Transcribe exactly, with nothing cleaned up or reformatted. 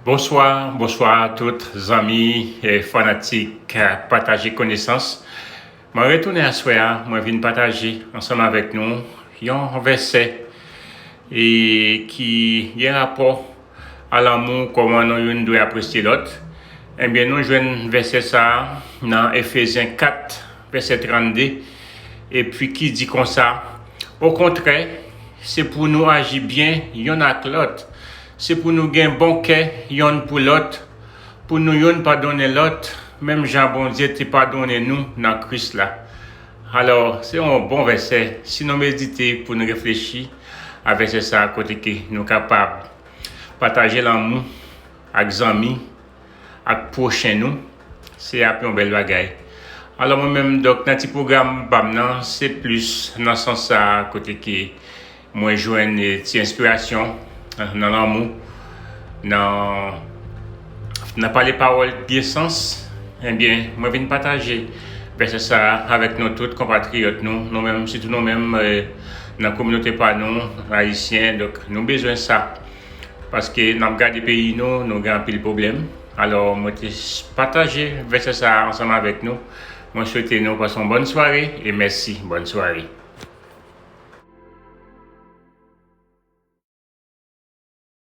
Bonswa, bonswa tout zanmi e fanatik, eh, pataje konesans. Mwen retounen aswè a, mwen vin pataje ansanm avèk nou yon vèsè e ki gen rapò a lanmou, kòman nou youn dwe apresye lòt. Ebyen, nou jwenn vèsè sa a nan Efezyen kat, vèsè trannde, epi ki di konsa, okontrè, se pou nou aji byen yonn ak lòt, se pou nou gen bon kè yonn pou lòt, pou nou youn padone lòt, menm jan Bondye te padone nou nan Kris la. Alò, se yon bon vèsè. Si nou medite pou nou reflechi a vèsè sa a, kote ke nou kapab pataje lanmou ak zanmi, ak pwochen nou, se ap yon bèl bagay. Alò, mwen menm, donk, nan ti pwogram pa m nan, se plis nan sans sa a, kote ke mwen jwenn, eh, ti enspirasyon, eh, nan lanmou, nan, nan pale pawòl ki gen sans. Ebyen, mwen vin pataje vèsè sa a avèk nou tout, konpatriyòt nou, nou menm, sitou nou menm, eh, nan kominote pa nou, ayisyen, donk, nou bezwen sa. Paske n ap gade peyi nou, nou gen anpil pwoblèm. Alò, mwen te pataje vèsè sa a ansanm avèk nou. Mwen swete nou pase yon bòn sware e mèsi. Bòn sware.